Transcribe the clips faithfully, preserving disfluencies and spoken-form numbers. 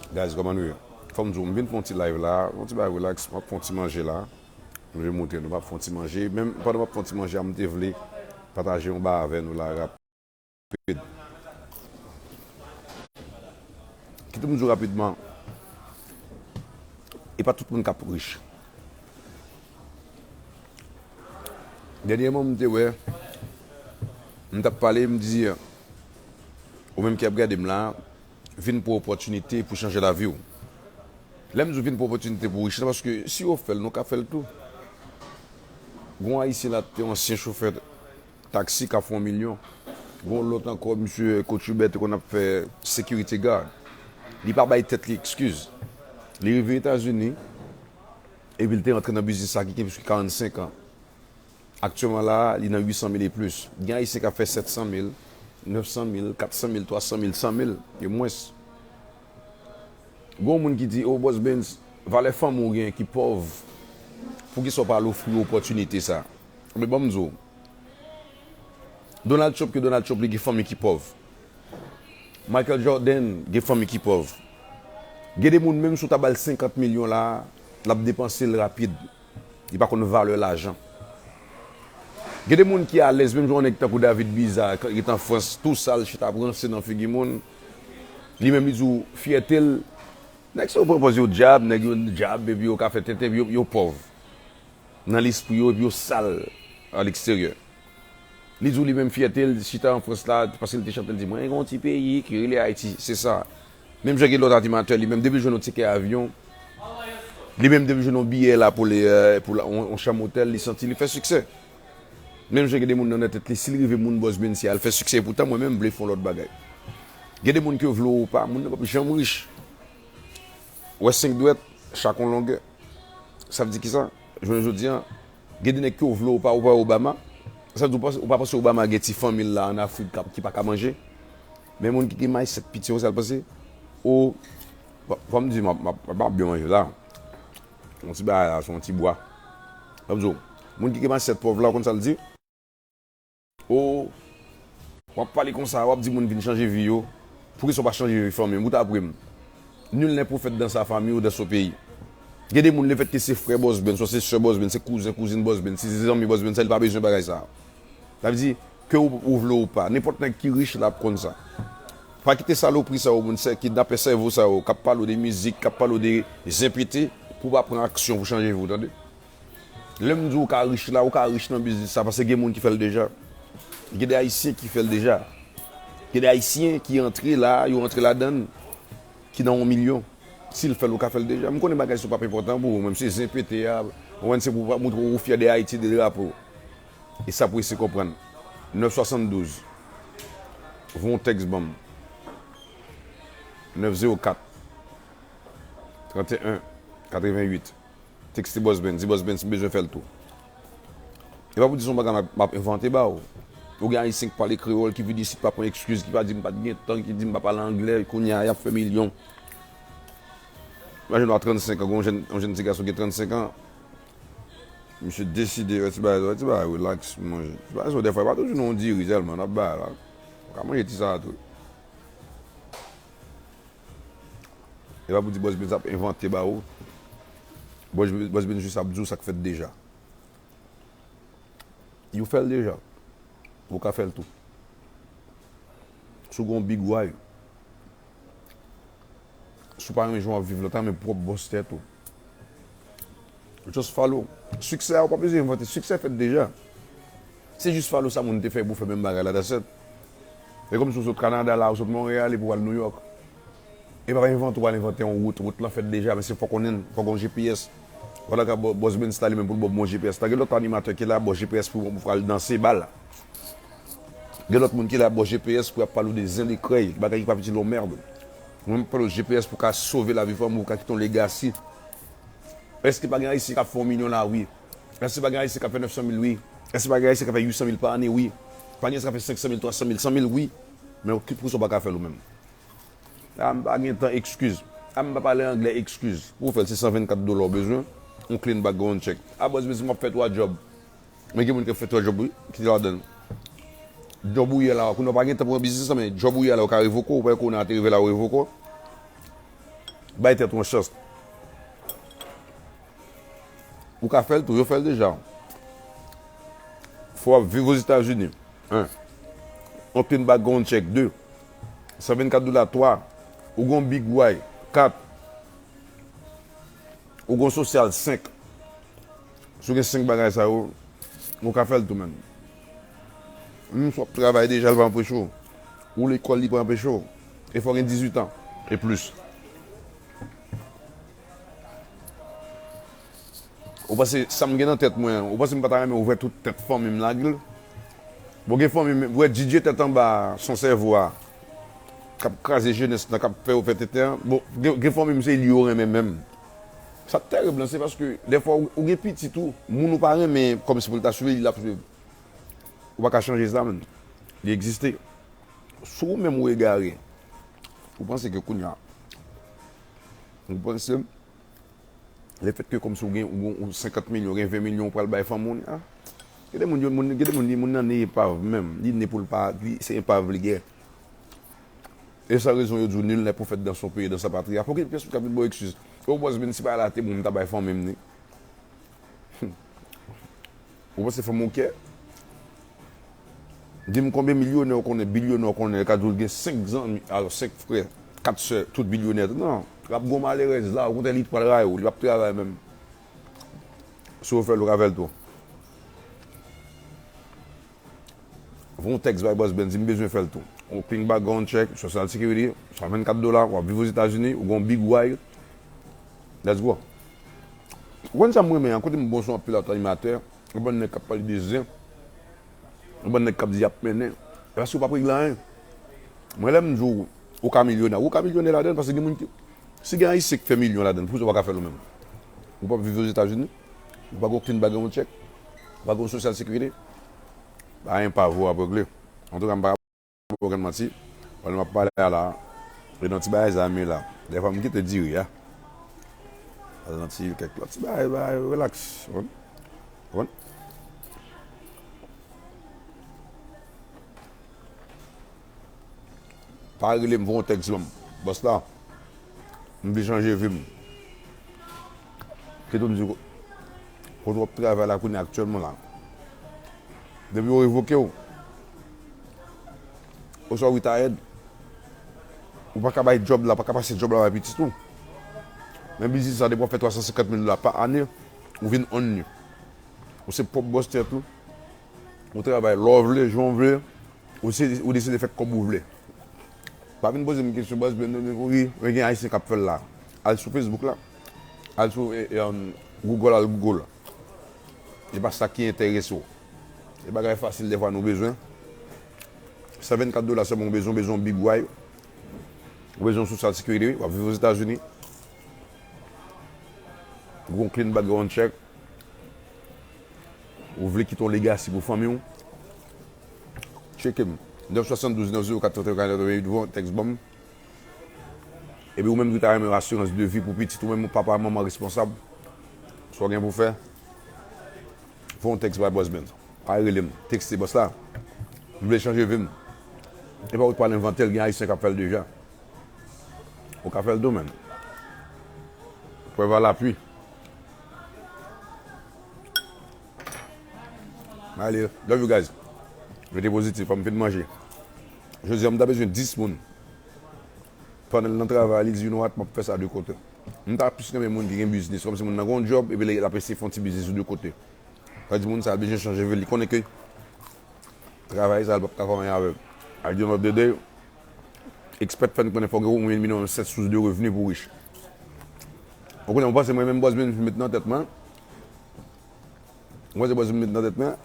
Guys, kòman nou ye? Fò m di w, m vin fè yon ti live la, yon ti bagay relax, m ap fè yon ti manje la. M vle montre nou, m ap fè yon ti manje. Menm pandan m ap fè yon ti manje a, m te vle pataje yon bagay avè nou la rapid. Kite m di w rapidman, e pa tout moun k ap rich. Dènyèman, m te wè, m t ap pale, m di, ou menm ki ap gade m la, vin pou opòtinite pou chanje lavi w. Lè m di w vin pou opòtinite pou rich la, paske si yo fè l, nou ka fè l tou. Gon Ayisyen la te yon ansyen chofè taksi k ap fè yon milyon. Gon lòt ankò, misye Coach Hubert te konn ap fè security guard. Li pa bay tèt li excuse. Li rive Etazini, epi l te rantre nan biznis sa ki gen plis ke karannsenk an. Aktyèlman la, li nan uit san mil e plis. Gen Ayisyen k ap fè sèt san mil, nèf san mil, kat san mil, twa san mil, san mil e mwens. Gon moun ki di, "O Boss Benz, valè fanmi w gen ki pòv, poukisa w pa al ofri yo opòtinite sa?" Men ban m di w, Donald Trump ke Donald Trump li gen fanmi ki pòv. Michael Jordan gen fanmi ki pòv. Gen de moun, menm si w ta ba l senkant milyon la, l ap depanse l rapid. Li pa konn valè lajan. Gen de moun ki alèz, menm jan yon nèg tankou David Biza, ki ret an Frans, tou sal, chita ap ranse nan figi moun. Li menm, li di w fyète l. Nèg sa yo pran pòz yo djab, nèg yo djab, epi yo ka fè tenten, epi yo, yo pòv nan lespri yo, epi yo sal a leksteryè. Li di w li menm fyète l, chita an Frans la, paske l te chante, l di, "Mwen gen yon ti peyi ki rele Ayiti." Se sa. Menm jan gen lòt animatè, li menm, depi l jwenn yon tikè avyon, li menm, depi l jwenn yon biyè la pou li, euh, pou la, yon, yon chanm otèl, li santi li fè siksè. Menm jan gen de moun nan, nan tèt li, si l rive moun Boss Benz, si al fè siksè, epoutan mwen menm, m vle fè yon lòt bagay. Gen de moun ke w vle w pa, moun nan p ap janm rich. Ou wè senk dwèt, chak yon longè. Sa vle di kisa? Jounen jodi a, gen de nèg ke w vle w pa, ou pa Obama. Sa vle di w pa, ou pa panse Obama gen ti fanmi l la ann Afrik k ap, ki pa ka manje? Men moun ki gen may sèt piti, ou sa l panse? O, fò m di, m ap, m ap, m ap byen manje la. Yon ti bagay la, se yon ti bwa. Fò m di w, moun ki gen may sèt pòv la, ou konn sa l di? O, w ap pale konsa, w ap di moun vin chanje vi yo. Poukisa w pa chanje vi fanmi m? Ou ta pre m. Nul n'est prophète dans sa famille ou dans son pays. Gen de moun, lefètke se frè Boss Benz, swa se sè Boss Benz, se kouzen, kouzin Boss Benz, se zanmi Boss Benz, sa, li pa bezwen bagay sa. Sa vle di, ke ou, ou vle ou pa, nenpòt nèg ki rich la ap konn sa. Pa kite salopri sa yo, moun sè, kidnapè sèvo sa yo, k ap pale w de mizik, k ap pale w de zen pete, pou w pa pran aksyon pou chanje vi w, tande? Lè m di w ou ka rich la, ou ka rich nan biznis sa, paske gen moun ki fè l deja. Gen de Ayisyen ki fè l deja. Gen de Ayisyen ki antre la, yo antre ladan l, ki nan yon milyon. Si l fè l, ou ka fè l deja. M konnen bagay sa p ap enpòtan pou ou, menm si zen pete a, ou konprann, se pou w montre w ou fyè de Ayiti, de drapo. E sa pou eseye konprann. Nèf swasanndouz. Voye yon tèks ban m. Nèf zewo kat, trannteyen, katrevennuit. Tekste Boss Benz, di Boss Benz, m bezwen fè l tou. E pa pou di se yon bagay m ap, m ap envante ba w. Ou gen Ayisyen ki pale kreyòl, ki vin isit, pa pran ekskiz, ki pa di m pa t gen tan, ki di m pa pale anglè, kounye a y ap fè milyon. Imajine w a trannsenk an, gen yon jèn, yon jèn ti gason gen trannsenk an, misye deside, wè ti bagay, wè ti bagay, relax, manje. Ti bagay sa, dèfwa, e pa toujou nan yon diri sèlman, n ap bay la. Ou ka manje ti sa a tou. E pa pou di Boss Benz ap envante ba ou. Boss, Boss Benz jis ap di w sa k fèt deja. Yo fè l deja. Ou ka fè l tou. Si w gen yon big why, si w pa renmen jan w ap viv la, ou ta renmen pwòp bòs tèt ou. Just follow. Siksè a, ou pa bezwen envante. Siksè fèt deja. Se jis follow sa moun te fè pou fè menm bagay la, that's it. E kòmsi w sot Kanada la, ou sot Monreyal, epi w al Nouyòk. E pa envante, w al envante yon wout. Wout lan fèt deja, men se fòk konnen, fòk gon G P S. Vwala ka Boss Benz la li menm pou l ba w bon G P S la. Gen lòt animatè ki la, ba w G P S pou, pou w al danse bal. Gen lòt moun ki la, ba w G P S pou y ap pale w de zen de krèy, bagay ki pa itil yon mèd. Mwen, m pale w G P S pou ka sove lavi fanmi w, pou ka kite yon legasi. Èske pa gen Ayisyen k ap fè yon milyon la? Wi. Èske pa gen Ayisyen k ap fè nèf san mil? Wi. Èske pa gen Ayisyen k ap fè uit san mil pa ane? Wi. Pa gen Ayisyen k ap fè senk san mil, twa san mil, san mil? Wi. Men poukisa w pa ka fè l ou menm? A, m pa gen tan, ekskiz. A, m pa pale anglè, ekskiz. Pou w fè l, se san vennkat dola w bezwen. Yon clean background check. A, Boss Benz, m ap fè twa djòb. Men gen moun ki ap fè twa djòb, wi, ki te ladan l. Djòb ou ye la, kounye a w pa gen tan pou yon biznis, men djòb ou ye la, yo ka revoke w, ou pa wè kounye a te rive la, yo revoke w. Bay tèt ou yon chans. Ou ka fè l tou, yo fè l deja. Fò w ap viv Ozetazini. En. On clean background check, de. San vennkat dola, twa. Ou gon Big Y, kat. Ou gon sosyal, senk. Si w gen senk bagay sa yo, ou ka fè l tou, menm. Menm si w ap travay deja, l pa anpeche w. Ou lekòl, li pa anpeche w. E fò w gen dizuit an e plis. Ou panse sa m gen nan tèt mwen, ou panse m pa ta renmen ouvè tout tèt fanmi m lage l? Bon, gen fanmi m, ou wè D J tèt anba a, son sèvo a, k ap kraze jenès lan, k ap fè yo fè tenten an. Bon, gen, gen fanmi m, se li yo renmen menm. Sa k tèrib lan, se paske dèfwa ou, ou gen pitit ou, moun ou pa renmen, kòmsi pou l ta swiv li, l ap swiv. Ou pa ka chanje sa, menm. Li egziste. Si w menm ou egare, ou panse ke kounye a, ou panse, lefètke kòmsi ou gen, ou gen, ou senkant milyon, ou gen ven milyon, ou pral bay fanmi w, a. Gen de moun, yo, moun, gen de moun, li, moun nan ne epav menm. Li ne pou l pa, li, se epav li gen. E sa rezon yo di w, nul n'est prophète dans son pays, dans sa patrie. Apokrip, kèske w ka vin ba w ekskiz? Yo, bòs, menm si bagay la te bon, m ta bay fanmi m ni. Ou panse fanmi w kè? Di m konbyen milyonè w konnen, bilyonè w konnen, ka di w l gen senk zanmi, alò, senk frè, kat sè, tout bilyonè tou. Non, l ap gon malerèz la, okontrè, li pral rayi w, li p ap travay menm. Si w fè l, ou ka fè l tou. Voye yon tèks bay Bòs Ben, di m bezwen fè l tou. Ou clean background check, social security, san vennkat dola, w ap viv Ozetazini, ou gon Big Y. Let's go. Ou konn sa m renmen an, kote m bon sou anpil lòt animatè, yon bann nèg k ap pale de zen, yon bann nèg k ap di y ap mennen. E paske w p ap regle anyen. Mwen, lè m di w, ou ka milyonè, ou ka milyonè ladan l, paske gen moun ki, si gen Ayisyen k fè milyon ladan l, poukisa w pa ka fè l ou menm? Ou p ap viv Ozetazini, ou pa gon clean background check, ou pa gon social security, pa anyen pa vo ap regle. Antouka, m pa ba w okenn manti, pandan m ap pale a la, e nan ti bagay zam yo la, dèfwa m kite diri a. Al nan ti kèk lòt ti bagay, bagay, relax, ou konprann? Ou konprann? Pa rele m, voye yon tèks ban m. Bòs la, m vle chanje vi m. Kite w m di w, kote w ap travay la kounye a aktyèlman la. Depi yo revoke w, oswa w retire, ou pa ka bay djòb la, pa ka pase djòb la bay pitit ou. Men biznis sa, depi w ap fè twa san senkant mil dola pa ane, ou vin only. Ou se pwòp bòs tèt ou. Ou travay lè w vle, jan w vle. Ou se, ou deside fè kòb ou vle. Pa vin poze m kesyon, bòs, men, men, wi, men gen Ayisyen k ap fè l la. Al sou Facebook la. Al sou, e, e, um, Google, al Google. Se pa sa ki enterese w. Se bagay fasil dèfwa nou bezwen. San vennkat dola sèlman ou bezwen, ou bezwen yon Big Y. Ou bezwen yon social security, wi, w ap viv Ozetazini. Ou gon clean background check. Ou vle kite yon legacy pou fanmi w? Tcheke m. Nèf swasanndouz, nèf zewo kat, trannteyen katreventuit, voye yon tèks ban m. Epi ou menm ki ta renmen yon asirans de vi pou pitit ou menm, papa, manman responsab, sa w gen pou fè, voye yon tèks bay Bòs Ben. Pa rele m, tekste bòs la. M vle chanje vi m. E pa ou k pral envante l, gen Ayisyen k ap fè l deja. Ou ka fè l tou, menm. Prèv a lapui. Allez, love you guys. Rete pozitif, fò m fin manje. Jodi a, m ta bezwen dis moun. Pandan l nan travay, li di, you know what, m ap fè sa de kote. M ta plis renmen moun ki gen biznis, kòmsi moun nan gen yon djòb, epi l ap eseye fè yon ti biznis de kote. Sa di moun sa a bezwen chanje vi l, li konnen ke travay sa a, l p ap ka fè anyen avè l. At the end of the day, ekspè fè n konnen fò w gen omwen minimòm sèt sous de revni pou w rich. Ou konnen, ou panse mwen menm Bòs Ben met nan tèt mwen? Ou panse Bòs Ben met nan tèt mwen?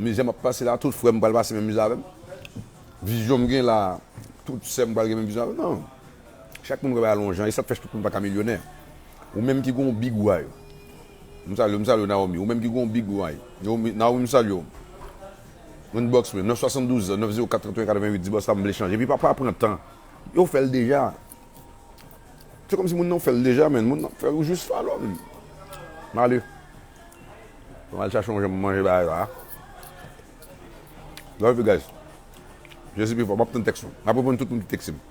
Mizè m ap pase la, tout frè m pral pase menm mizè avè m? Vizyon m gen la, tout sè m pral gen menm vizyon avè m? Non. Chak moun wè bagay la yon jan, e sa k fè tout moun pa ka milyonè. Ou menm ki gon Big Y. M salye w, m salye w, Naomi. Ou menm ki gon Big Y. Yo, mi-, Naomi, m salye w. Inbox mwen, nèf swasanndouz, nèf zewo kat, trannteyen katreventuit, di bòs la, m vle chanje. Epi pa, pa pran tan. Yo fè l deja. Se kòmsi moun nan fè l deja, men moun nan fè l, ou jis follow, men. M ale. Mwen al chache yon jan pou manje bagay la. Love you guys. Jezi pi fò, m ap tann tèks nou. M ap reponn tout moun ki tekse m.